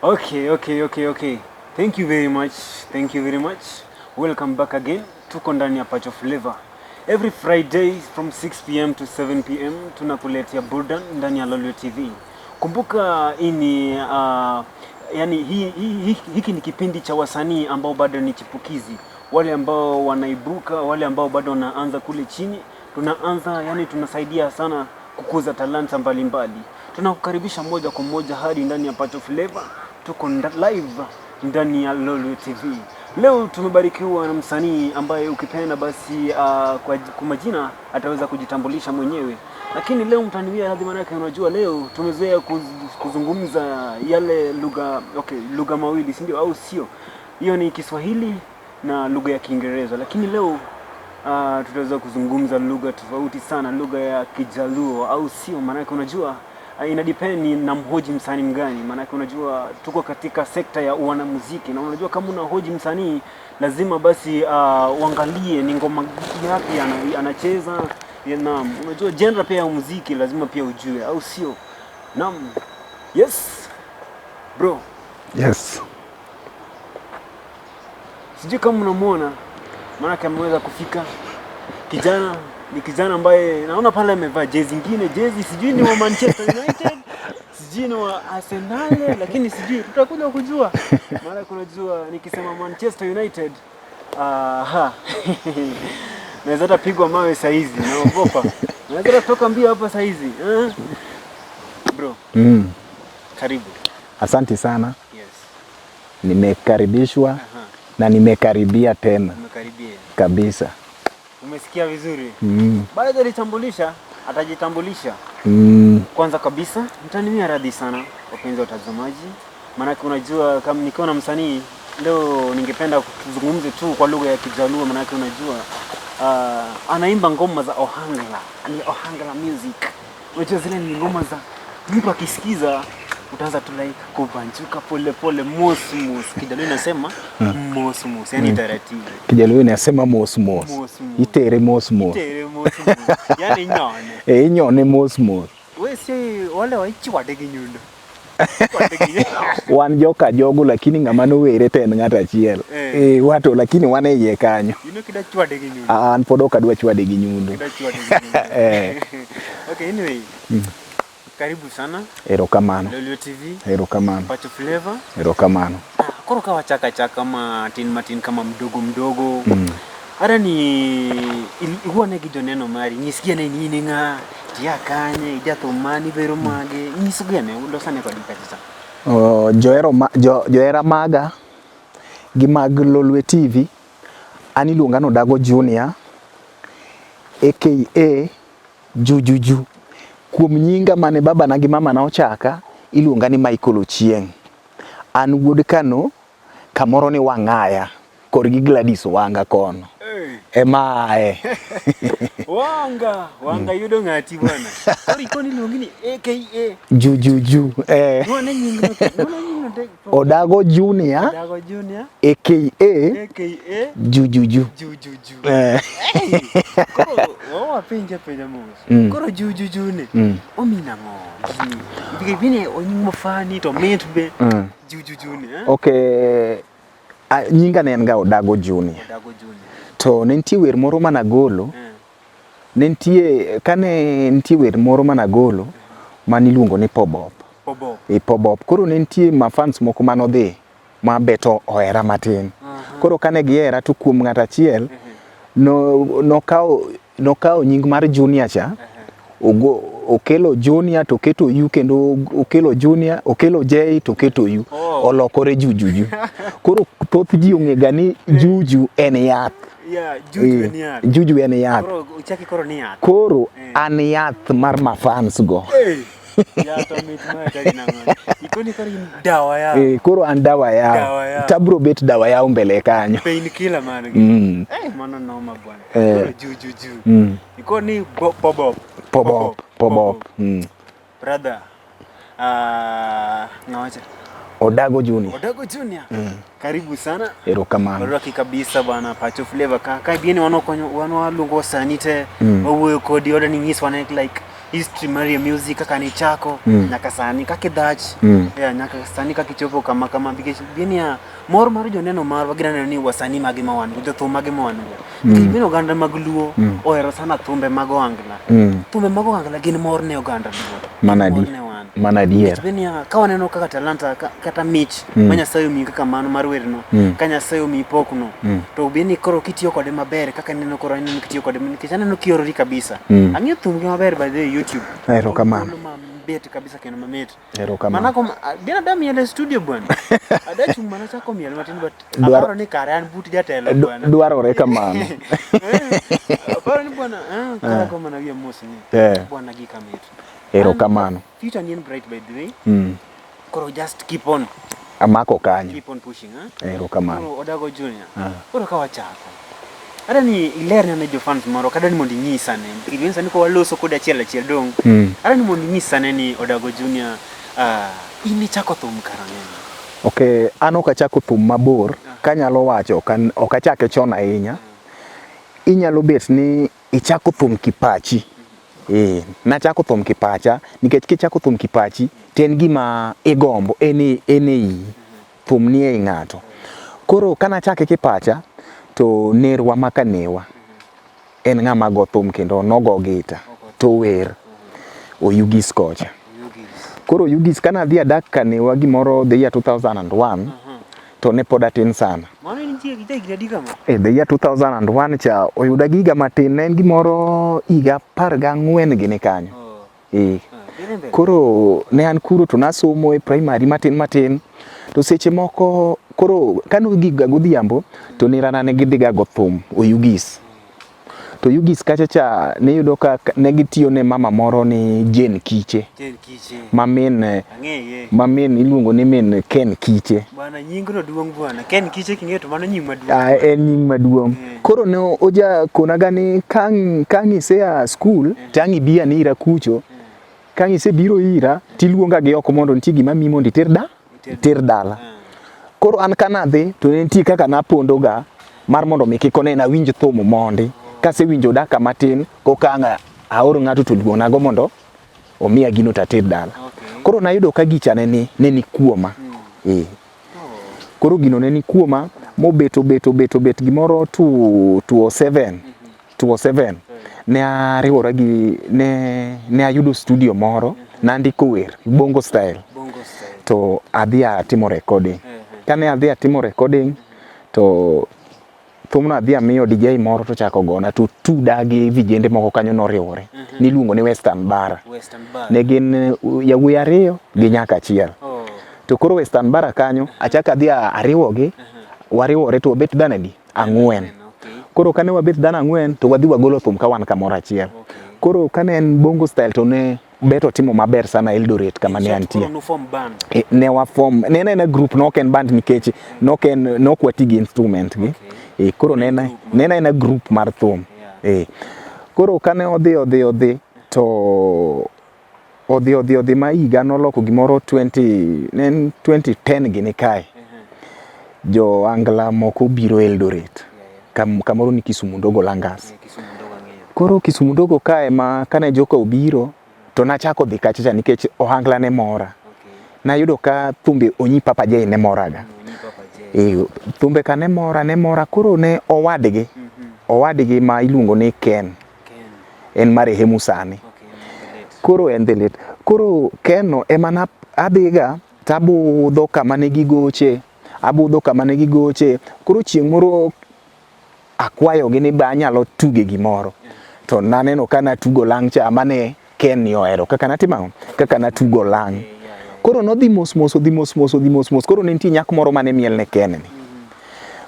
Okay. Thank you very much. Thank you very much. Welcome back again. Tuko ndani ya Pacho Flavor. Every Friday from 6 p.m. to 7 p.m. tunakuletea burdan ndani ya Lolwe TV. Kumbuka hii ni yani hiki ni kipindi cha wasanii ambao bado ni chipukizi, wale ambao wanaibuka, wale ambao bado wanaanza kule chini. Tunaanza yani, tunasaidia sana kukuza talanta mbalimbali. Tunakukaribisha moja kwa moja hadi ndani ya Pacho Flavor. Tuko live ndani ya Lolwe TV. Leo tumebarikiwa na msanii ambaye ukipenda basi kwa majina ataweza kujitambulisha mwenyewe, lakini leo mtaniwia radhi, manake unajua leo tumezoea kuzungumza yale lugha, okay, lugha mawili, si ndio? Au sio? Hiyo ni Kiswahili na lugha ya Kiingereza, lakini leo tutaweza kuzungumza lugha tofauti sana, lugha ya Kijaluo, au sio? Maanake unajua ina depend ni namhoji msanii mgani, maanake unajua tuko katika sekta ya uanamuziki, na unajua kama unahoji msanii lazima basi uangalie ni ngoma yapi anacheza. Naam, unajua genre pia ya muziki lazima pia ujue, au sio? Naam, yes bro. Yes. Sijui kama unamwona, maanake ameweza kufika. Kijana ni kijana ambaye naona pale amevaa jezi ingine, jezi sijui ni wa Manchester United, sijui ni wa Arsenal, lakini sijui tutakuja kujua. Maana unajua nikisema Manchester United, aha, naweza hata pigwa mawe saa hizi, naogopa. Naweza hata toka mbio hapa saa hizi. Eh? Bro, karibu. Asante sana. Yes. Nimekaribishwa na nimekaribia tena. Umekaribia. Kabisa. Umesikia vizuri. Mm. Baada alitambulisha, atajitambulisha. Kwanza kabisa mtaniwia radhi sana wapenzi watazamaji, maanake unajua kama nikiwa na msanii leo ningependa tuzungumze tu kwa lugha ya Kijaluo, maanake unajua anaimba ngoma za Ohangla, ni Ohangla music. Unajua zile ni ngoma za mtu akisikiza utaanza tu like kubanjuka pole pole, mos mos. Kijaluo inasema mos mos, yani taratibu. Kijaluo inasema mos mos. Mos mos. Itere mos mos. Itere mos mos, yani nyone. Eh, inyone mos mos. We si wale waichwade gi nyundo. Chwade gi nyundo. Wan joka jogo lakini ng'ama nowere to en ng'at achiel. Eh. Eh, wato lakini wan e iye kanyo. Ino kida chwade gi nyundo. Ah, an pod ok adwa chwade gi nyundo. Kida chwade gi nyundo. Eh. Okay, anyway. Karibu sana Erokamano. Lolwe TV, Erokamano. Pacho Flavor. Erokamano. Ah, koro ka wachaka chaka matin matin kama mdogo mdogo. Ara ni iwuone gi joneno mari, nyisgi ane ni in e ng'a, tia kanye, ijathum mane, ibero mage, nyisgi ane, losane kodgi kacha cha. Oh, johero ma, johera maga gi mag Lolwe TV, an iluonga ni Odago Junior aka Jujuju. Kuom nyinga mane babana gi mamana ochaka, iluonga ni Michael Ochieng. An wuod Kano, kamoro ni Wang'aya, korgi Gladys Wanga kono. Hey. Ema ae. Wanga, Wanga yudo ng'ati bwana. Koro ikoni iluongi ni aka Jujuju. Eh. Nwane nying no, nwane nying no te. Odago Junior Odago Junior aka aka Jujuju. Jujuju. Eh. Hey, koro wawapenje penja mos. Koro Jujuju ni omina ng'o? Gini. Bine onying mafani to mit be. Jujuju ni, eh? Okay. Nyinga ne en ga Odago Junior. Odago Junior. To ne nitie wer moro managolo. Ne nitie, kane nitie wer moro managolo maniluongo ni Pobop. Pobop. E Pobop. Koro ne nitie mafans moko manodhi ma beto ohera matin. Koro kane gihera to kuom ng'at achiel nokawo nying mar Junior cha. Okelo Junior to oketo U kendo okelo Junior, okelo J to oketo U. Oh. Olokore Jujuju. Koro thoth ji ong'e ga ni Juju en yath. Yeah, Juju en yath. Juju en yath. Koro uchaki koro ni yath. Koro an yath mar mafans go. Hey. Yath omit ma atari nang'o. Ikoni koro in dawa yao. Koro an dawa yao. Dawa yao. Tabro bet dawa yao mbele kanyo. Pain killer man gi. Mano noma bwana. Koro Jujuju. Ikoni Pobop. Pobop, Pobop. Brother. Ngawacha. Odago Junior. Odago Junior. Karibu sana. Erokamano. Warwaki kabisa bwana Pacho Flavor ka. Ka bieni wano konyo wano waluongo wasanii te. Wawuoyo kodi oda ni nyiswa ne like history mar your music kaka nichako nyaka sani kaka idhach yeah, nyaka sani kaka ichopo kama kama nikech gini mor mar joneno marwa ginaneno ni wasanii mage ma wan go jothum mage ma wan go nikech bende oganda mag luo ohero sana thumbe mag ohangla thumbe mag ohangla gin mor ne oganda luo Mana mor di. ne wan Mana adier. Nikech bende ka waneno kaka talanta kata mich ma Nyasaye omiyi kaka mano mar werno ka Nyasaye omiyi pokno to bende koro kitiyo kode maber kaka aneno koro aneno kitiyo kode nikech aneno kiorori kabisa ang'iyo thumgi maber by the way YouTube Erokamano. Golo mabet kabisa kendo mamit Erokamano. Mana kom bende ada miel e studio bwana. Ada chung' mana chako miel matin but aparo ni kare an but jatelo bwana. Dwarore kamano. Aparo ni bwana kara go mana wiya mos ni. Bwana gika mit. Erokamano. Future ni en bright by the way. Koro just keep on. Amako kanyo. Keep on pushing, ha? Erokamano. Koro Odago Junior. Koro ka wachako. Ada ni ilerne ne jofans moro kada ni mondo inyisa ne. Nikech sani ko waloso kod achiel achiel dong. Ada ni mondo inyisa ne ni Odago Junior in ichako thum karang'o? Okay, an ok achako thum mabor, kanyalo wacho ok achake chon ahinya. Inyalo bet ni ichako thum kipachi. Nachako thum kipacha nikech kichako thum kipachi to en gima igombo, en e iyi. Thum ni ei ng'ato. Koro kanachake kipacha to nerwa ma kanewa en ng'ama go thum kendo nogo gita to wer Oyugis kocha. Koro Oyugis kana adhi adak kanewa gimoro the year 2001 to ne pod atin sana. Mano nitie gi higni adi kama? The year 2001 cha oyuda gi higa matin, ne en gimoro higa 14 gini kanyo. Koro ne an kuro to nasomo e primary matin matin to seche moko koro kane ogik ga godhiambo to nerana ne gidhi ga go thum Oyugis. To Oyugis kacha cha niyudo ka ne gitiyo ne mama moro ni Jane Kiche. Jane Kiche. Ma min Ang'eye. Ma min iluongo ni min Ken Kiche. Bwana nyingno duong' bwana. Ken Kiche king'eyo to mano nying maduong'. En nying maduong'. Koro ne oja konaga ni kang' isea school to ang' ibi ane ira kucho. Kang' isebiro ira tiluonga gi oko mondo nitie gima miyi mondo iter dala. Koro an kanadhi to ne nitie kaka napondoga mar mondo mi kik onena awinj thum mondi. Kasewinjo dakika matin koka ang' aor ng'ato to oluongnago mondo omiya gino to ater dala. Koro nayudo ka gicha ne ni kuoma. Koro gino ne ni kuoma mobet obet obet obet gimoro 2007. 2007 ne ariwora gi ne ayudo studio moro nandiko wer bongo style. To adhi atimo recording. Kane adhi atimo recording to thumno adhi amiyo DJ moro to chako gona to tuda gi vijende moko kanyo noriwore. Niluongo ni Western Bara. Ne gin yawuoyi ariyo gi nyako achiel. To koro Western Bara kanyo achako adhi ariwogi, wariwore to wabet dhano adi? Ang'wen. Koro kane wabet dhano ang'wen to wadhi wagolo thum ka wan kamoro achiel. Koro kane en bongo style to ne bet otimo maber sana Eldoret kama ne antie. Ne wa form, ne en group no ok en band nikech nok wati gi instrument gi. Koro ne en group mar thum. Koro kane odhi to odhi ma higa noloko gimoro 2010 gini kae. Jo angla moko biro Eldoret. Kamoro ni Kisumu Ndogo Langas. Koro Kisumu Ndogo kae ma kane joka obiro to nachako dhi kacha cha nikech ohangla ne mora. Nayudo ka thumbe Onyi Papa J ne moraga. Thumbe ka ne mora koro ne owadgi. Owadgi ma iluongo ni Ken. En marehemu sani. Koro en the late. Koro Ken no ema na adhiga tabudho kama ne gigoche. Abudho kama ne gigoche. Koro chieng' moro akwayogi ni be anyalo tuge gimoro. To naneno ka natugo lang' cha mane Ken ni ohero kaka natimo ang'o? Kaka natugo lang'. Koro nodhi mos mos odhi mos mos odhi mos mos. Koro ne nitie nyako moro mane miel ne Ken ni.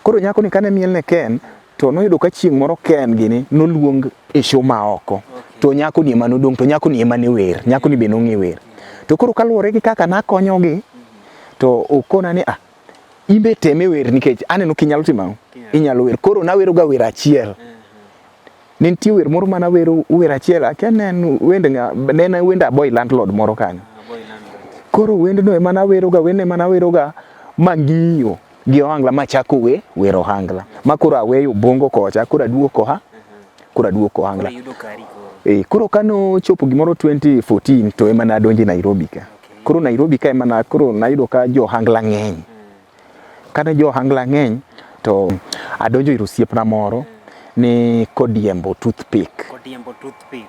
Koro nyako ni kane miel ne Ken to noyudo ka chieng' moro Ken gini noluong e show ma oko. To nyako ni ema nodong' to nyako ni ema ne wer. Nyako ni be nong'e wer. To koro kaluwore gi kaka nakonyogi to okona ni imbe teme wer nikech aneno kinyalo timo ang'o? Inyalo wer. Koro nawero ga wer achiel. Ne nitie wer moro mana wero wer achiel akia ne en wend ng'a ne en wend Aboy Landlord moro kanyo. Koro wendno ema naweroga wendno ema naweroga mang'iyo gi ohangla machako wero ohangla. Ma koro aweyo bongo kocha koro aduogo koha koro aduogo kohangla. Koro kano chopo gimoro 2014 to ema nadonje Nairobi ka. Koro Nairobi ka ema na koro nayudo ka jo ohangla ng'eny. Kane jo ohangla ng'eny to adonjo ir osiepna moro ni Kodiembo toothpick. Kodiembo toothpick.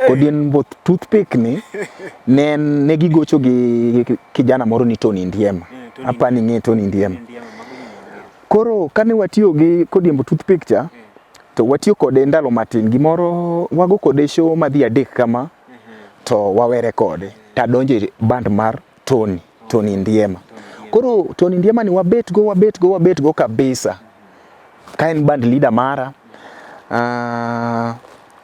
Kodiembo toothpick ni ne ne gigocho gi kijana moro ni Tony Ndiema. Tony Apani ng'e Tony Ndiema. Ndiema mago nyingi. Koro kane watiyo gi Kodiembo toothpick cha to watiyo kode ndalo matin gimoro wago kode show madhi adek kama to wawere kode tadonjo e band mar Tony Tony Ndiema. Koro Tony Ndiema ni wabet go wabet go wabet go kabisa ka en band leader mara.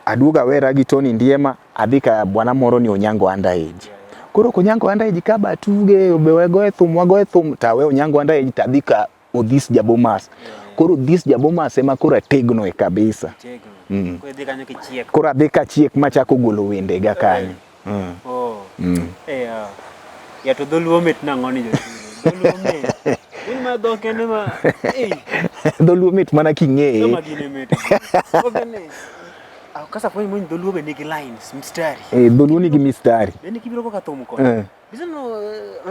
Aduogo awera gi Tony Ndiema adhi ka bwana moro ni Onyango underage. Koro Onyango underage ka ba tuge be wagoye thum wagoye thum tawe Onyango underage tadhi ka Odhis Jabomas. Koro Odhis Jabomas ema koro ategno e kabisa. Tegno. Koro idhi kanyo kichiek. Koro adhi kachiek machako golo wendega kanyo. Oh. Ya to dholuo mit nang'o ni jotugo? Dholuo mit. In ma dhok ene ma eh Dholuo mit mana king'eye. kama gine mit. Ogene. Ah, kasa fwenyo mwenye dholuo be nigi lines, mstari. Dholuo nigi mistari. Bende kibiro koka thum koni. Bisono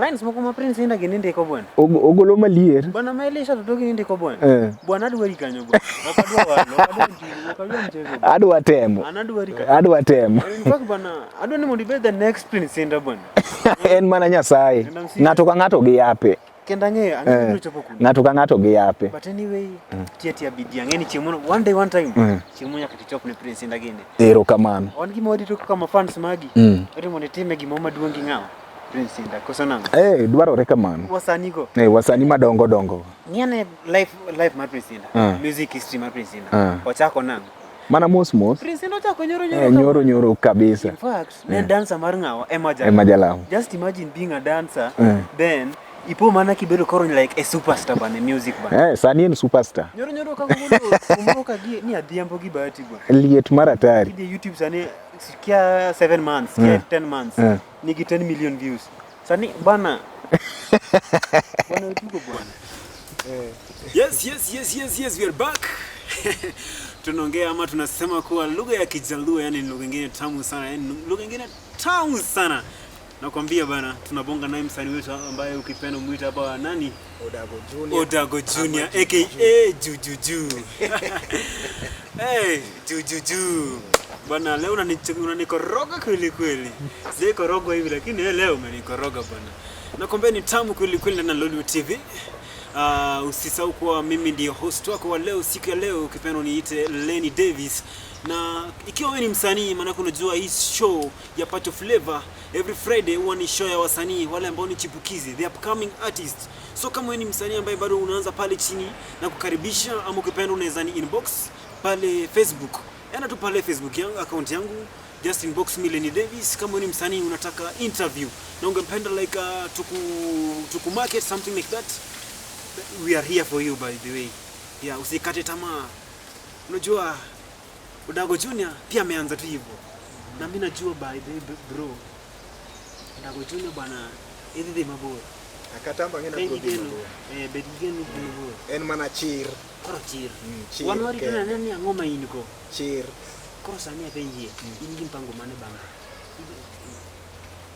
lines moko ma Prince Indah gini ndiko bwana. Ogolo malier. Bwana ma Elisha to gini ndiko bwana. Bwana adwari kanyo bwana. Ok adwa walo, ok adwa njugu, ok adwa mchezo. bwana. Adwa temo. An adwari kanyo. Adwa temo. In fact bwana, adwa ni mondo ibed the next Prince Indah bwana. En mana Nyasaye. Ng'ato ka ng'ato gi yape. Kendo ang'eyo, ang'eyo biro chopo kuno. Ng'ato ka ng'ato gi yape. But anyway, tia tia bidii ang'e ni chieng' moro one day one time chieng' moro nyaka tichop ne Prince Indah gini. Erokamano. Wan gima warito kama fans magi. Warito mondo itime gimoro maduong' gi ng'awa. Prince Indah, koso nang'o? Dwarore kamano. Wasanii go. Wasanii madongo dongo. Ng'iyane life mar Prince Indah. Music history mar Prince Indah. Ochako nang'o? Mana mos mos. Prince Indah ochako nyoro nyoro. Nyoro nyoro kabisa. In fact, ne dancer mar ng'awa Emma Jalamo. Emma Jalamo. Just imagine being a dancer, then ipo mana kibedo koro like a superstar bana music bana. Sani en superstar. Nyoro nyoro kaka wuono kumoro ka gi ni adhiambo gi bahati bwana. Liet mar atari. Kidhi YouTube sani kia 7 months, kia 10 months, nigi 10 million views. Sani bana. Bwana utuko bwana. Yes, yes, yes, yes, yes, we are back. Tunaongea ama tunasema kuwa lugha ya Kijaluo yani ni lugha nyingine tamu sana, yani lugha nyingine tamu sana. Nakwambia bana, tunabonga naye msanii wetu ambaye ukipenda umuite hapa nani? Odago Junior. Odago Junior aka Jujuju. Hey, Jujuju. Bana leo unanikoroga kweli kweli. Sijakorogwa hivi lakini leo umenikoroga bana. Nakwambia ni tamu kweli kweli na Lolwe TV. Usisahau kuwa mimi ndiyo host wako wa leo, siku ya leo ukipenda uniite Lenny Davis. Na ikiwa wewe ni msanii, maana unajua hii show ya Pacho Flavaz every Friday huwa ni show ya wasanii wale ambao ni chipukizi, the upcoming artists. So kama wewe ni msanii ambaye bado unaanza pale chini, na kukaribisha, ama ukipenda unaweza ni inbox pale Facebook. Enda tu pale Facebook yangu, account yangu, just inbox me Lenny Davis. Kama wewe ni msanii unataka interview na ungependa like tuku market something like that, we are here for you by the way. Yeah, usikate tamaa. Unajua Odago Junior pia ameanza tu hivyo. Na mimi najua by the way bro. Odago Junior bana idhi mabor. Akatamba ng'ena bro dhi mabor. Bed gi geno dhi mabor. En mana chir. Koro chir. Chir. Wan warito neno ni ang'o ma in go. Chir. Koro sani apenjie, in gi mpango mane bang'e?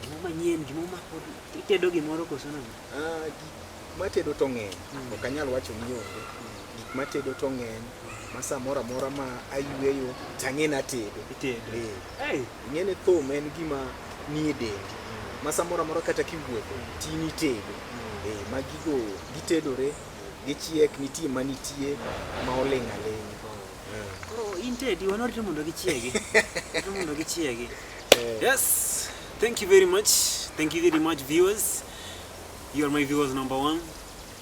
Gimoro manyien, gimoro ma pod itedo gimoro koso nang'o? Gik matedo to ng'eny. Ok anyal wacho ni onge. Gik matedo to ng'eny. Ma samoro amora ma ayueyo tang'e natedo. Itedo. Ing'e ni thum en gima nie dendi. Ma samoro amora kata kiwuotho tin itedo. Ma gigo gitedore, gichiek, nitie manitie ma oling' aling'a. Koro in tedi, wan warito mondo gichiegi. Warito mondo gichiegi. Yes, thank you very much. Thank you very much viewers. You are my viewers number one.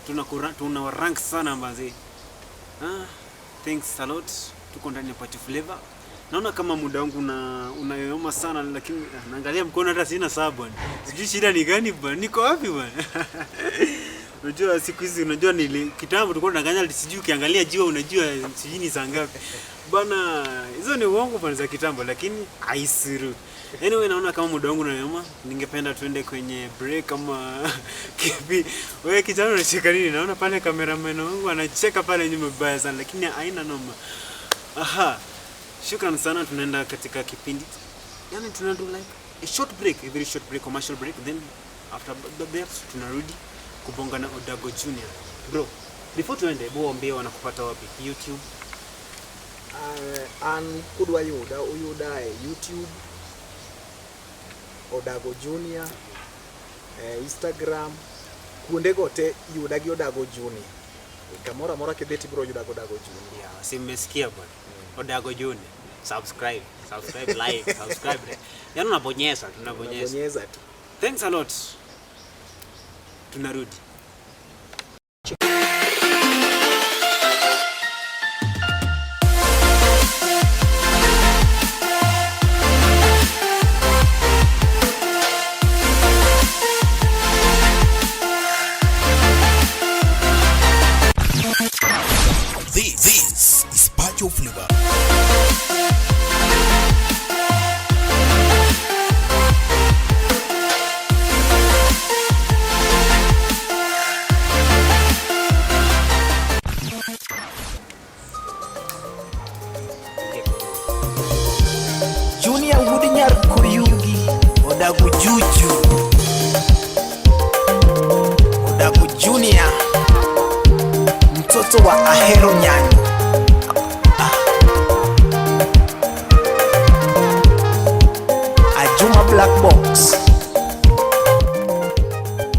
Tuna rank sana mbazi. Thanks a lot. Tuko ndani ya Pacho Flavaz. Naona kama muda wangu unayoyoma sana, lakini naangalia mkono hata sina saa bwana. Sijui shida ni gani bwana. Niko wapi bwana? Unajua siku hizi, unajua ni kitambo tulikuwa tunanganya, sijui ukiangalia jua unajua sijui ni saa ngapi. Bana, hizo ni uongo bwana za kitambo, lakini haisuru. Anyway, naona kama muda wangu unayoma, ningependa tuende kwenye break kama kipi. Wewe kijana unacheka nini? Naona pale cameraman wangu anacheka pale nyuma vibaya sana, lakini haina noma. Aha. Shukran sana, tunaenda katika kipindi. Yani tunadu like a short break, a very short break, commercial break, then after that tunarudi kubonga na Odago Junior. Bro, before tuende, bo waambie wanakupata wapi? YouTube. An kudwa yuda uyuda e YouTube Odago Junior, Instagram kuondego te yuda gi Odago Junior. Kamoro amora kidhi tibiro yuda gi Odago Junior. Yeah, si mmesikia bwana. Odago Junior. Subscribe, subscribe, like, subscribe. Yaani unabonyeza, tunabonyeza. Unabonyeza tu. Thanks a lot. Tunarudi. This is Pacho Flavor. Junior wuod nyar Koyugi Odago Juju Odago Junior mtoto wa Ahero Nyanyo. Ajuma Black Box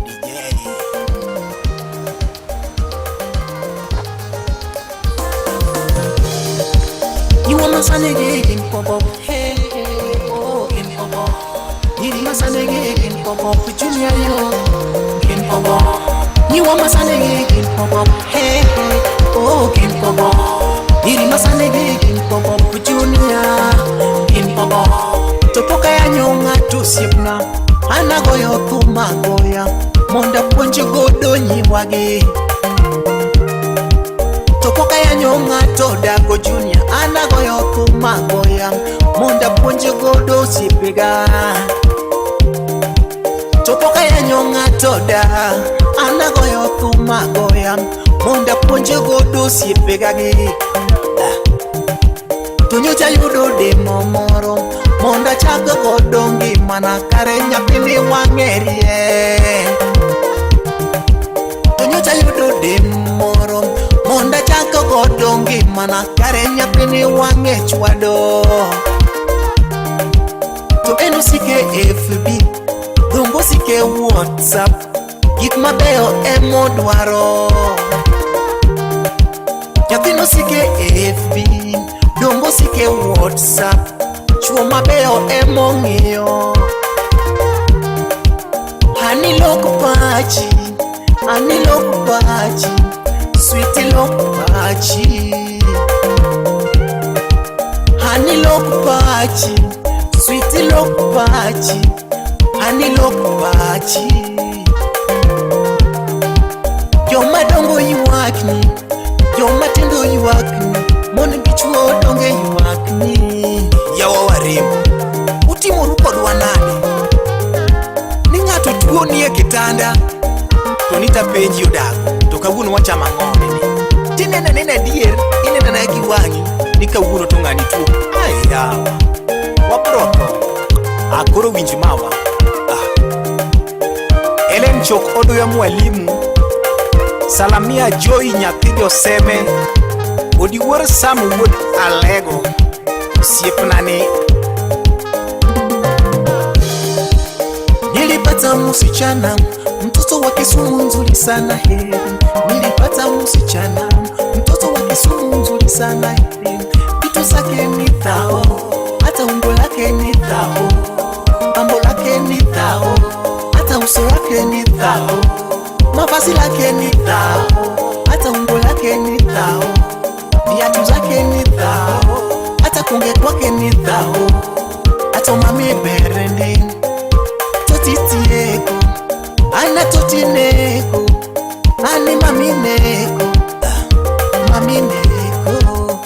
DJ. You want my son again, pop up, hey, hey, oh, in pop up. You my son again, pop up, junior, yo, in pop up. You want my son again, pop up, hey, hey, oh, in pop up. You my son again, pop up, junior, in pop up. Topoka ya nyonga tusiepna, anagoyo thumagoya, monda puonj godo nyiwagi. Topoka ya nyonga to Dago Junior anagoyo thum agoya mondo apuonj godo osiepega. Topoka ya nyonga to da anagoyo thum agoya mondo apuonj godo osiepega gi. To nyocha yudo demo moro mondo achak godo ngimana kare nyathini wang'e rie. To nyocha yudo demo moro mondo achak godo ngimana kare nyathini wang'e chwado. To en osike FB, dhumbo osike WhatsApp, gik mabeyo emodwaro. Nyathino osike FB, dongo osike WhatsApp, chuo mabeyo emong'iyo. Ani lok pachi, ani lok pachi, sweetie lok pachi. Ani lok pachi, sweetie lok pachi, ani lok pachi. Joma dongo ywakni, joma tindo ywakni, mon gi chuo donge ywakni. Yawa warembo, utimoru kodwa nade? Ni ng'ato tuo nie kitanda to nitapenji Odago, to kawuono wachamo ang'o nene? Tineno anena adier, ineno anena gi wang'i ni kawuono to ng'ani tuo. Ai yawa, wabro tho. Akoro winj mawa. Ah. Ellen Chok Oduya mwalimu, Salamia Joy nyathi Joseme, Odiwuor Sam wuod Alego, osiepna ni. Nilipata msichana mtoto wa Kisumu nzuri sana he. Nilipata msichana mtoto wa Kisumu nzuri sana he. Vitu zake ni thao, hata umbo lake ni thao, pambo lake ni thao, hata uso wake ni thao, mavazi lake ni thao, hata umbo lake ni thao, viatu zake ni thao, hata kuongea kwake ni thao, hata mami berendi totitieko ana totineko ani mamineko mamineko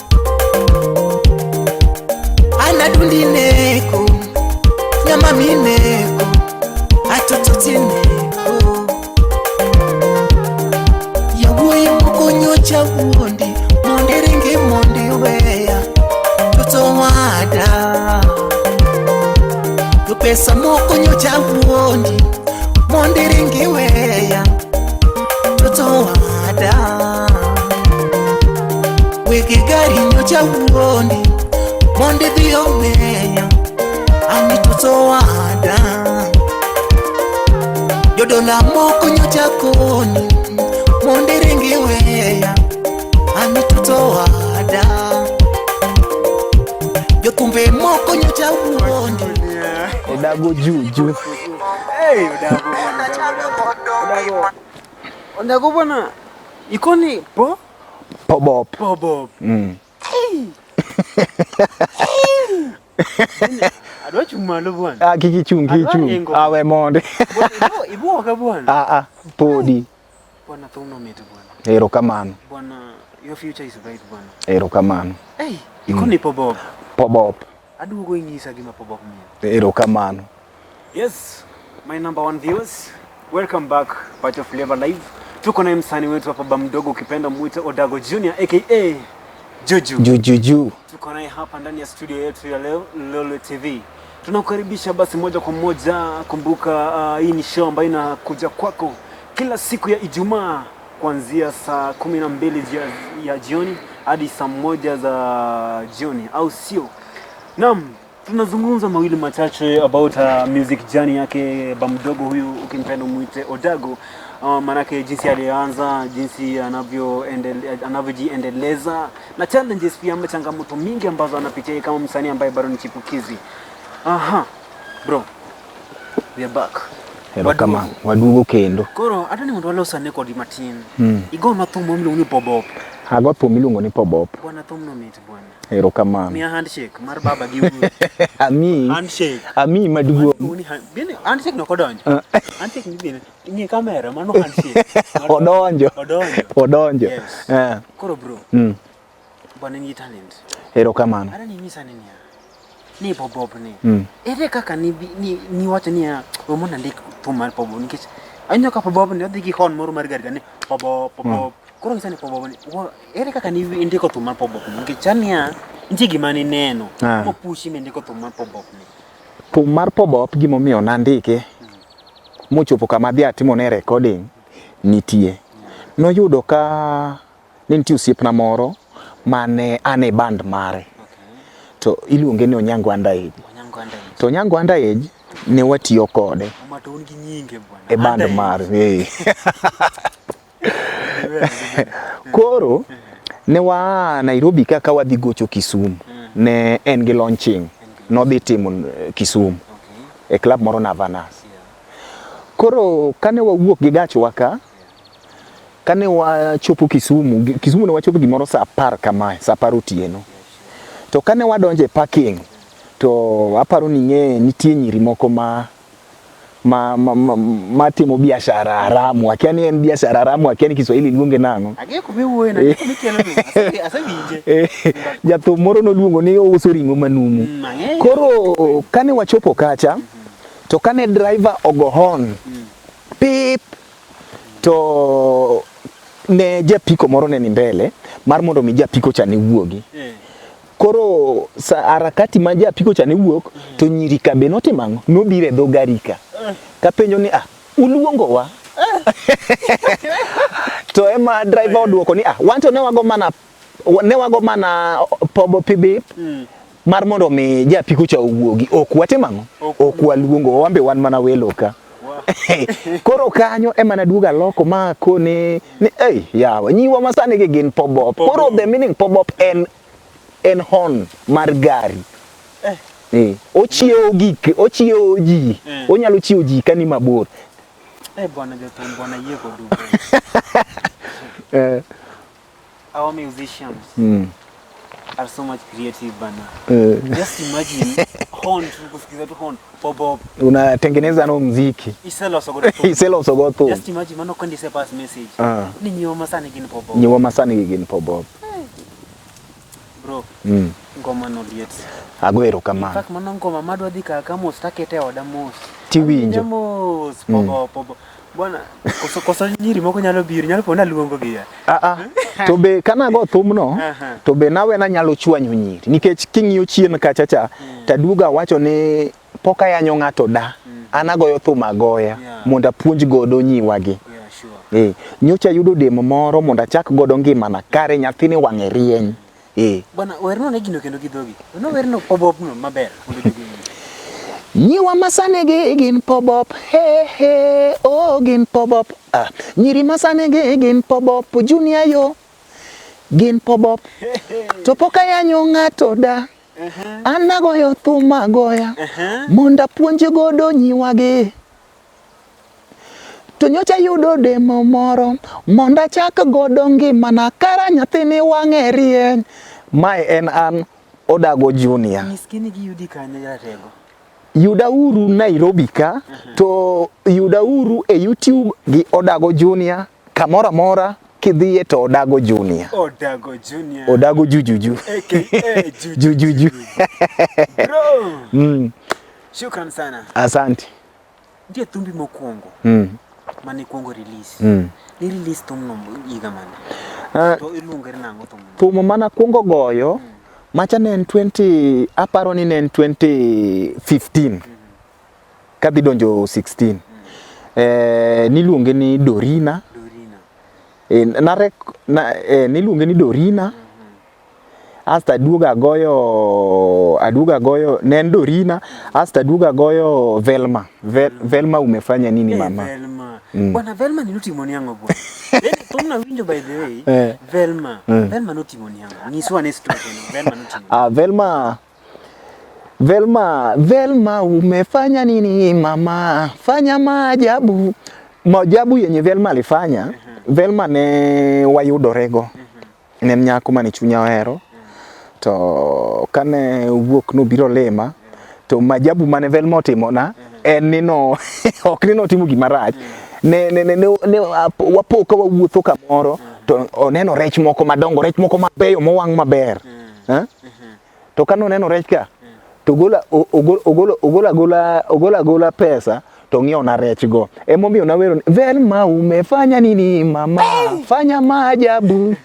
ana dundineko nyamamineko atototineko yawuoyi moko nyocha wuondi mondo iringi mondo iweya toto Jopesa moko nyocha wuondi mondo iring iweya toto wada. Wege gari nyocha wuondi mondo idhi omeya ani toto wada. Jodola moko nyocha koni mondo iring iweya ani toto wada. Jothumbe moko nyocha wuondi. Odago juju. Hey, Odago bwana, Odago. Odago bwana. Ikoni po Pobop. po bob. Adwa chung' malo bwana. Ah, kik ichung', kik Adwa ichung'. ringo. Ah, we mondi. Bwana, ibuoka bwana. Ah, ah, podi. Bwana thumno mit bwana. Erokamano. Bwana, your future is bright bwana. Erokamano. Hey, ikoni po bob. Pobop. Aduogo inyisa gima pobop miyo. Erokamano. Yes, my number one viewers, welcome back Pacho Flavor Live. Tuko naye msanii wetu hapa bamdogo, ukipenda mwite Odago Junior aka Juju. Jujuju. Tuko naye hapa ndani ya studio yetu ya leo Lolwe TV. Tunakukaribisha basi moja kwa moja. Kumbuka hii ni show ambayo inakuja kwako kila siku ya Ijumaa kuanzia saa 12 ya jioni hadi saa 1 za jioni, au sio? Naam, tunazungumza mawili machache about music journey yake bamdogo huyu, ukimpenda umuite Odago. Manake jinsi alianza, jinsi anavyojiendeleza na challenges pia ama changamoto mingi ambazo anapitia kama msanii ambaye bado ni chipukizi. Aha, bro, we are back. Erokamano. Waduogo kendo. Koro adwani mondo walos ane kodi matin. Igonwa thum moro miluongo ni Pobop. Ago thum miluongo ni Pobop. Bwana, thumno mit bwana. Erokamano. Miya handshake mar baba gi wuoyi. Amiyi. Handshake. Amiyi maduong'. Uni bine handshake no kodonjo. Handshake ni bine ng'i kamera mano handshake. Odonjo. Odonjo. Odonjo. Yes. Eh. Koro bro, bwana in gi talent. Erokamano. Ara ni nyisa ni niya. Ni Pobop ni. Ere kaka ni wacho niya we mondo andik thum mar Pobop nikech aneno ka Pobop ni odhi gi horn moro mar gari ni Pobop Pobop. Koro nyisa ni Pobop ni ere kaka ni indiko thum mar Pobop ni nikech chal niya nitie gima nineno mopushi mindiko thum mar Pobop ni. Thum mar Pobop gimomiyo nandike mochopo kama adhi atimone recording nitie. Noyudo ka ne nitie osiepna moro mane an e band mare. To iluonge ni Onyango Underage. Onyango Underage. To Onyango Underage ne watiyo kode Oma to un gi nyinge bwana. e band Underage. mare. Eh. Koro ne waa Nairobi ka wadhi gocho Kisumu. Ne en gi launching. Nodhi timo Kisumu e club moro Navanas. Koro kane wawuok gi gachwa ka, kane wachopo Kisumu, Kisumu ne wachopo gimoro saa 10 kamae, saa 10 otieno. To kane wadonjo e parking, to aparo ni ng'e nitie nyiri moko ma timo biashara haramu. Akia ni en biashara haramu, akia ni Kiswahili luonge nang'o. Ang'eyo kuma iwuoye no, ang'eyo kuma ikelo no. Asewinje. Jathum moro noluongo ni ouso ring'o manumu. Ang'eyo. Koro kane wachopo kacha, to kane driver ogo horn, pip, to ne japiko moro ne ni mbele mar mondo mi japiko cha ne wuogi. Koro sa harakati ma japiko cha ne wuok, to nyiri ka be notimo ang'o? Nobiro e dho gari ka. Kapenjo ni ah, uluongowa? To ema driver oduoko ni ah, wan to ne wago mana pobo pibip mar mondo mi japiko cha owuogi. Ok watimo ang'o? Ok waluongo, wan be wan mana welo ka. Koro kanyo ema naduogo aloko ma akone ni ei yawa nyiwa masani gi gin pobop. Koro the meaning pobop en horn mar gari. Ochiewo gik, ochiewo ji. Onyalo chiewo ji ka ni mabor. Bwana jathum, bwana yie kodu. Our musicians are so much creative bana. Just imagine horn tu kusikiza tu horn pobop. Unatengeneza no muziki. Iseloso godo thum. Iseloso go thum. Just imagine mano kondi se pass message. Ni nyiwa masani gin pobop. Nyiwa masani gi gin pobop. Bro, ngoma no liet. Ago erokamano. In fact, mano ngoma madwa dhi ka mos takete e oda mos. Tiwinjo. Awinjo mos pobop pobop. Bwana, koso nyiri moko nyalo biro, nyalo po naluongo gi ya. Ah, ah. To be kanago thumno, to be nawe nanyalo chwanyo nyiri. Nikech king'iyo chien kacha cha, taduogo awacho ni pok ayanyo ng'ato da. An agoyo thum agoya mondo apuonj godo nyiwagi. Yeah, sure. Nyocha ayudo demo moro mondo achak godo ngimana, kare nyathini wang'e rieny. Bwana, werno ne gino kendo gi dhogi. Werno werno pobopno maber mondo jogi owinj. Nyiwa masani gi gin pobop, he he, oh gin pobop. Ah, nyiri masani gi gin pobop, junior yo, gin pobop. To pok ayanyo ng'ato da, an agoyo thum agoya, mondo apuonj godo nyiwagi. To nyocha yudo demo moro, mondo achak godo ngimana, kara nyathini wang'e rieny. Mae en an Odago Junior. Nyisgi ni giyudi kanye jaratego. Yudauru Nairobi ka, to yudauru e YouTube gi Odago Junior, kamoro amora kidhiye to Odago Junior. Odago Junior. Odago Jujuju. AKA Jujuju. Bro. Shukran sana. Asante. Nitie thumbi mokwongo mane ikwongo release. Ni release thumno higa mane? To iluonge nang'o thumno? Thum mane akwongo goyo macha ne en 20 aparo ni ne en 2015 kadhi donjo 16. Niluonge ni Dorina. Dorina. Niluonge ni Dorina. Asta aduogo agoyo ne en Dorina, asta aduogo agoyo Velma. Velma umefanya nini mama? Velma. Bwana Velma ni notimo ni ang'o bwana? Yaani thumno awinjo by the way. Velma. Velma notimo ni ang'o? Nyiswa ane story no. Velma notimo. Ah, Velma. Velma, Velma umefanya nini mama? Fanya maajabu. Maajabu yenye Velma alifanya, Velma ne wayudorego. Ne en nyako mane chunya ohero. To kane owuok nobiro lima, to maajabu mane Velma otimona en ni no ok ni notimo gima rach. Ne ne ne ne wapo ka wawuotho kamoro to oneno rech moko madongo, rech moko mabeyo mowang' maber. To kane oneno rech ka, to ogola agola pesa to ng'iewna rech go. Emomiyo nawero ni Velma umefanya nini mama? Fanya maajabu.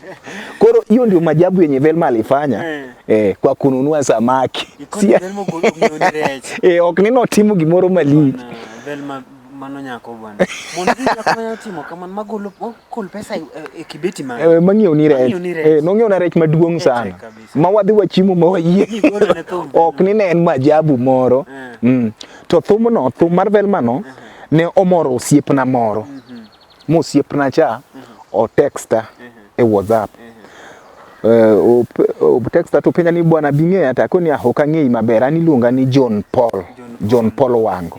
Koro hiyo ndio maajabu yenye Velma alifanya kwa kununua samaki. Ikoni Velma ogolo rech. Ok ni notimo gimoro malich. Bwana, Velma mano nyako bwana. Mondo gi nyako mane otimo kamano magolo ogol pesa e kibeti mare. Mang'iew ni rech. Mang'iew ni rech. Nong'iew na rech maduong' sana. Tek kabisa. Ma wadhi wachiemo ma wayie. Nigolo ne thum. Ok ni ne en maajabu moro. To thumno, thum mar Velma no, ne omoro osiepna moro. Mosiepna cha otexta e WhatsApp. Otexta to penja ni bwana bing'eya to akoni ah, ok ang'eyi maber, an iluonga ni John Paul. John Paul Wango.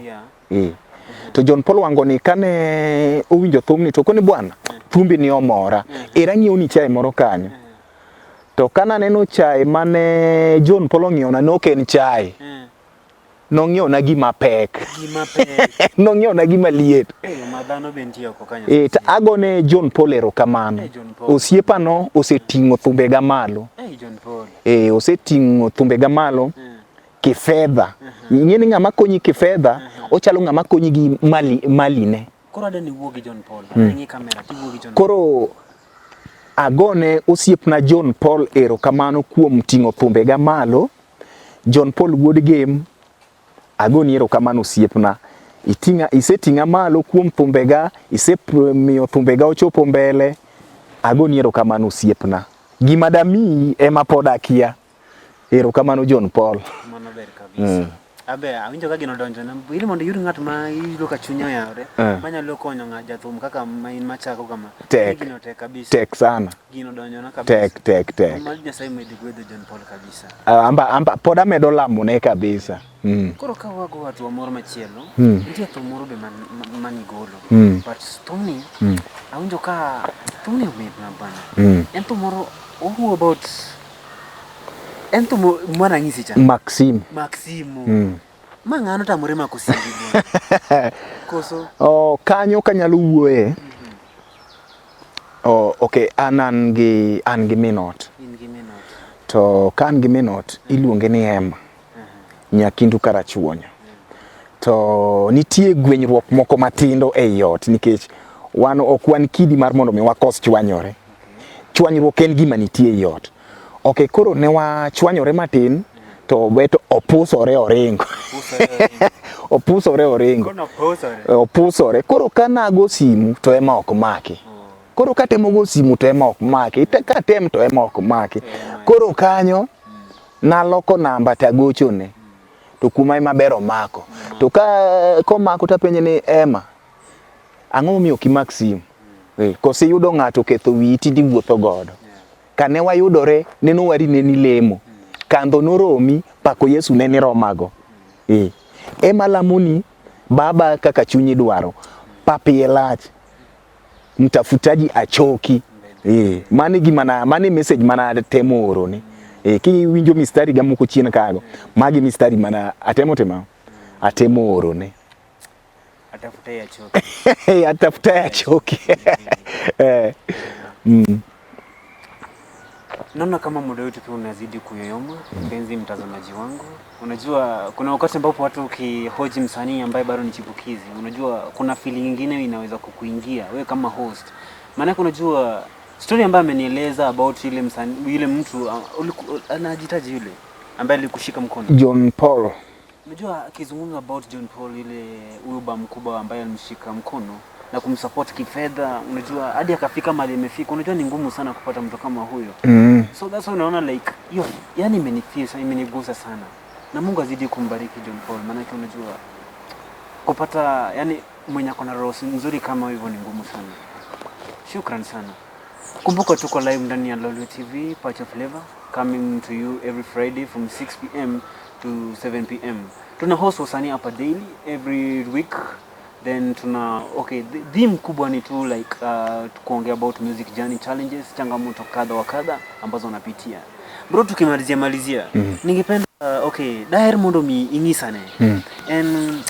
To John Paul Wango ni kane owinjo thumni to okoni bwana, thumbi ni omora. Era ang'iew ni chae moro kanyo. To kana aneno chae mane John Paul ong'iewna ne ok en chae. Nong'iewna gima pek. Gima pek. Nong'iewna gima liet. Ma dhano be nitie oko kanyo. To agone John Paul erokamano. John Paul. Osiepano oseting'o thumbega malo. John Paul. Oseting'o thumbega malo kifedha. Ing'e ni ng'ama konyi kifedha, ochalo ng'ama konyi gi maline. Koro adwa ni iwuo gi John Paul. Ang'i kamera tiwuo gi John Paul. Koro agone osiepna John Paul erokamano kuom ting'o thumbega malo. John Paul wuod Gem, agoni erokamano osiepna. Iseting'a malo kuom thumbega, isemiyo thumbega ochopo mbele. Agoni erokamano osiepna. Gima damiyi ema pod akia. Erokamano John Paul. Mano ber kabisa. Abe awinjo ka gino donjo na. Ili mondo iyud ng'at ma iyudo ka chunye oyawore, manyalo konyo ng'at jathum kaka ma in machako kama. Tek. Gino tek kabisa. Tek sana. Gino donjo na kabisa. Tek, tek, tek. Mad Nyasaye med gwedho John Paul kabisa. Amba pod amedo lamone kabisa. Koro ka wago watu moro machielo, nitie thum moro be manigolo. But thumni, awinjo ka thumni omit na bana. En thum moro owuo about en thum mane anyisi cha? Maxim. Maximo. Ma ng'ano tamore mako simbi bwana? Koso? Oh, kanyo kanyalo wuoye. Oh, okay, an gi minot. In gi minot. To ka an gi minot, iluonge ni Emma. Nyakindu Karachuonyo. To nitie gwenyruok moko matindo ei ot nikech wan ok wan kidi mar mondo mi wakos chwanyore. Chwanyruok en gima nitie ei ot. Okay, koro ne wachwanyore matin To beto opusore oringo. Opusore oringo. Opusore. Koro ka nago simu to ema ok maki. Koro katemo go simu to ema ok maki. Katem to ema ok maki. Koro kanyo naloko namba tagochone. To kuma ema ber omako. To ka komako tapenje ni Emma, ang'o momiyo ok imak simu? Koso iyudo ng'ato oketho wiyi tindi wuotho godo. Kane wayudore neno wari ne nilemo. Kandho noromi, pako Yesu ne niromago. Ema lamoni baba kaka chunyi dwaro. Pap iye lach. Mtafutaji achoki. Mano gima na mano message mana atemo oroni. Kiwinjo mistari ga moko chien kago, magi mistari mana atemo timo. Atemo orone. Atafutaye achoki. Atafutaye achoki. Naona kama muda wetu pia unazidi kuyoyoma, mpenzi mtazamaji wangu. Unajua kuna wakati ambapo watu ukihoji msanii ambaye bado ni chipukizi, unajua kuna feeling nyingine inaweza kukuingia wewe kama host. Maana unajua story ambayo amenieleza about yule msanii, yule mtu anajitaji yule ambaye alikushika mkono. John Paul. Unajua akizungumza about John Paul, ile huyo ba mkubwa ambaye alimshika mkono na kumsupport kifedha, unajua hadi akafika mahali imefika. Unajua ni ngumu sana kupata mtu kama huyo. So that's why unaona like hiyo, yani imenifeel, imenigusa sana. Na Mungu azidi kumbariki John Paul, maana yake unajua kupata yani mwenye ako na roho nzuri kama hivyo ni ngumu sana. Shukran sana. Kumbuka tuko live ndani ya Lolwe TV, Pacho Flavor, coming to you every Friday from 6 p.m. to 7 p.m. Tuna host wasanii hapa daily every week. Then tuna okay, the theme kubwa ni tu like kuongea about music journey challenges, changamoto kadha wa kadha ambazo wanapitia. Bro, tukimalizia malizia, ningependa okay, daher mondo mi ing'isane. En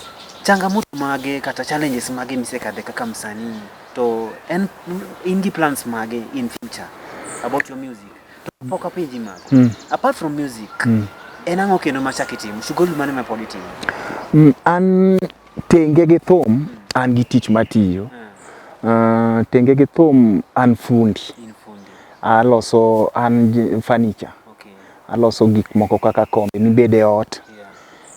changamoto mage kata challenges mage misekadhe kaka msanii to en in gi plans mage in future about your music to pok apenji mago apart from music en ang'o kendo machak itimo shughuli mane ma pod itimo? An tenge gi thum, an gi tich matiyo. Tenge gi thum an fundi. In fundi. Aloso an furniture. Aloso gik moko kaka kombe mibede ot,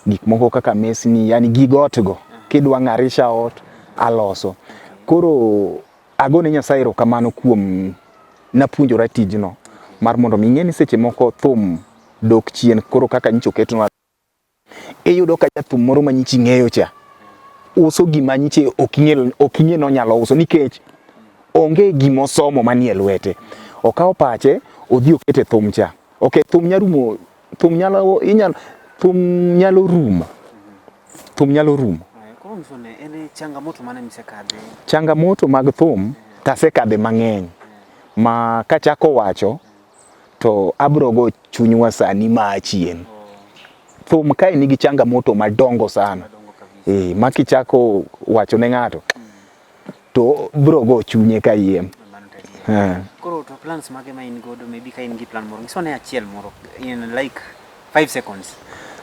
gik moko kaka mesni, yani gig ot go. Kidwa ng'arisha ot, aloso. Koro agone Nyasaye erokamano kuom napuonjora tijno mar mondo mi ing'e ni seche moko thum dok chien koro kaka nyicha oketnwa iyudo ka jathum moro ma nyicha ing'eyo cha uso gima nyiche ok ing'e nonyalo uso nikech onge gimosomo manie lwete. Okawo pache odhi okete thum cha. Ok, thum nyarumo, thum nyalo inyalo thum nyalo rumo. Thum nyalo rumo. Koro nyiso en changamoto mane misekadhe? Changamoto mag thum tasekadhe mang'eny ma kachako wacho to abro go chunywa sani ma achien. Thum kae nigi changamoto madongo sana. Madongo kabisa. Ma kichako wacho ne ng'ato to bro go chunye kayiem. Mano to adier. Koro to plans mage ma in godo, maybe ka in gi plan moro nyiswa ne achiel moro in like 5 seconds.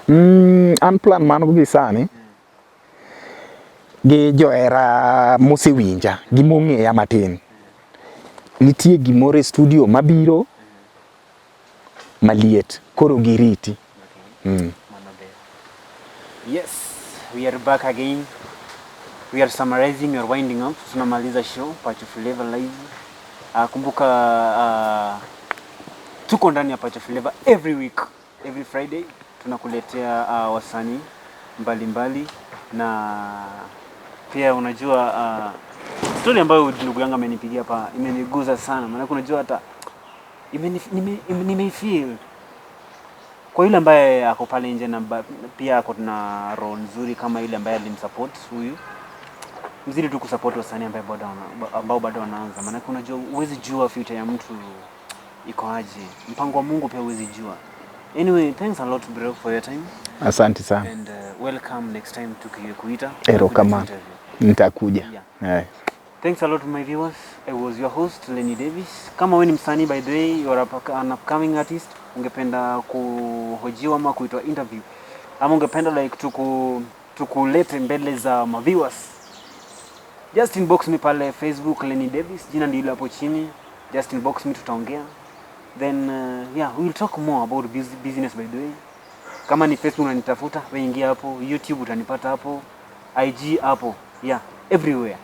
An plan man go gi sani gi johera mosewinja gi mong'eya matin. Nitie gimoro e studio mabiro maliet koro giriti. Mano ber. Yes, we are back again. We are summarizing, we are winding up. Tunamaliza show Pacho Flavor Live. Kumbuka tuko ndani ya Pacho Flavor every week, every Friday tunakuletea wasanii mbalimbali na pia unajua story ambayo ndugu yangu amenipigia hapa imeniguza sana, maana unajua hata nimeifeel kwa yule ambaye ako pale nje na pia ako na roho nzuri kama yule ambaye alimsupport huyu, mzidi tu kusupport wasanii ambaye bado ambao bado wanaanza, maana unajua huwezi jua future ya mtu iko aje, mpango wa Mungu pia huwezi jua. Anyway, thanks a lot bro for your time. Asante sana. And welcome next time tukikuita. Erokamano. Interview. Nitakuja. Yeah. Thanks a lot my viewers. I was your host Lenny Davis. Kama wewe ni msanii, by the way, you are an upcoming artist, ungependa kuhojiwa ama kuitwa interview ama ungependa like tukulete mbele za ma viewers, just inbox me pale Facebook, Lenny Davis, jina ndilo hapo chini. Just inbox me, tutaongea. Then yeah, we will talk more about business by the way. Kama ni Facebook unanitafuta, wewe ingia hapo, YouTube utanipata hapo, IG hapo. Yeah, everywhere.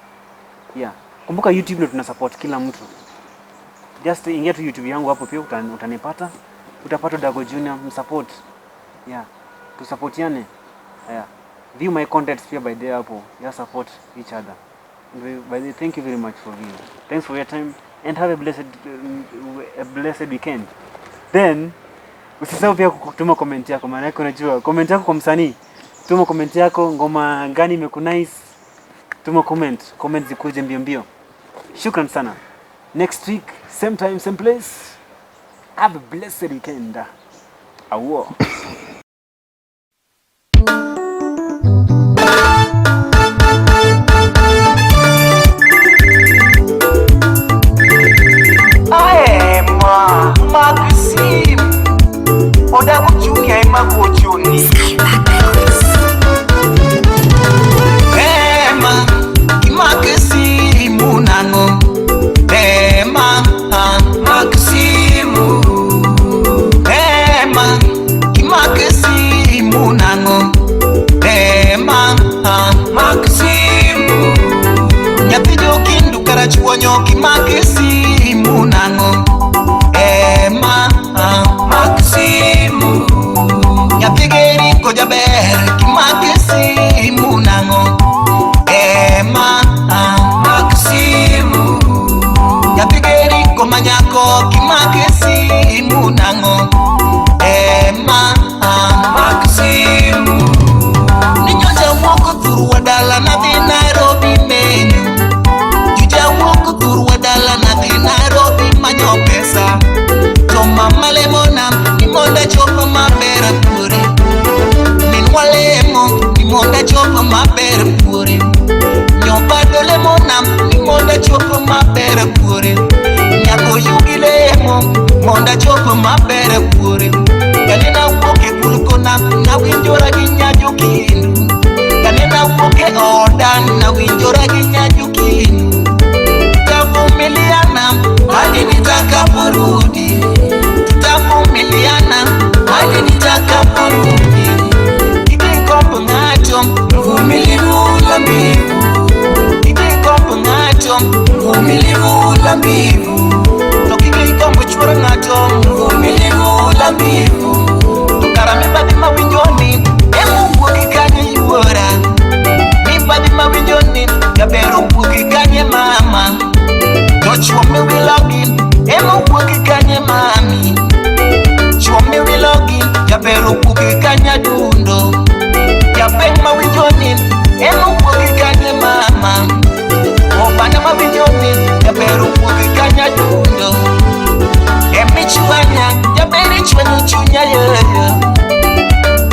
Yeah. Kumbuka YouTube ndio tuna support kila mtu. Just ingia tu YouTube yangu hapo pia utanipata. Utapata Dago Junior, msupport. Yeah. Tusapotiane. Yeah. View my contents pia by there hapo. Yeah, support each other. By the way, thank you very much for viewing. Thanks for your time and have a blessed weekend. Then usisahau pia kutuma comment yako, maana yake unajua comment yako kwa msanii. Tuma comment yako, ngoma gani imekunice? Tuma comment, comment zikuje mbio mbio. Shukran sana. Next week, same time, same place. Have a blessed weekend. Awo. Aema, Maxim, Odago Junior ema gochoni. Ema, Maxim nango. Ema, Maxim. Ema, Maxim nango. Ema, Maxim. Nyathi jokindu karachuonyo kimake simu nang'o? Ema Maximu. Nyathi geri ko jaber kimake simu nang'o? Ema Maximu. Nyathi geri ko manyako kimake simu nang'o? Ema Maximu. Ninyocha wuok thurwa dala nadhi Nairobi menyo. Juja wuok thurwa dala nadhi Nairobi manyo pesa. To mama lemona ni mondo achop maber buore. Minwa lemo ni mondo achop maber buore. Nyobado lemona ni mondo achop maber buore. Nyako yugi lemo mondo achop maber buore. Kanena wuok e kul kona nawinjora gi nyajokindu. Kanena wuok e oda nawinjora gi nyajokindu. Tutavumiliana hadi nitakaporudi. Tutavumiliana hadi nitakaporudi. Kik ng'ato mvumilivu la mbivu. Kik ikomb ng'ato mvumilivu la mbivu. To kik ikomb chuor ng'ato mvumilivu la mbivu. To kara mibadhi mawinjoni emowuok kanye yuora. Mibadhi mawinjoni jaber owuok kanye mama. To chuo miwilogi emowuok kanye mami. Chuo miwilogi jaber owuok kanye adundo. Japeng mawinjoni emowuok kanye mama. Obanda mawinjoni jaber owuok kanye adundo. Emichwanya jaber ichwanyo chunya yoyo.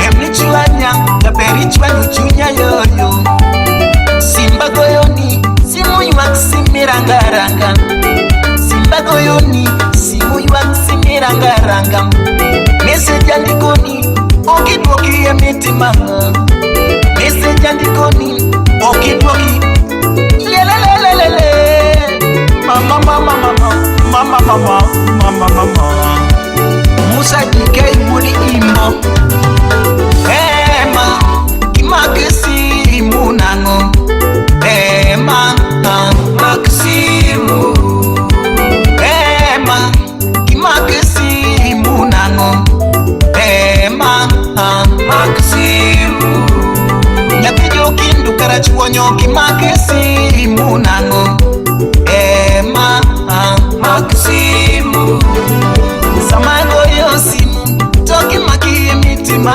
Emichwanya jaber ichwanyo chunya yoyo. Simba goyoni simu ywak simirangaranga. Simba goyoni simu ywak simirangaranga. Message andikoni okidwoki e mitima. Message andikoni okidwoki. Lelelelelele. Mama mama mama mama mama mama mama. Musa DK wuod Imbo. Ema kimake simu nang'o? Ema Maximu. Ema kimake simu nang'o? Ema Maximu. Nyathi jokindu karachuonyo kimake simu nang'o? Ema Maximu. Sama goyo simu to gimaki e mitima.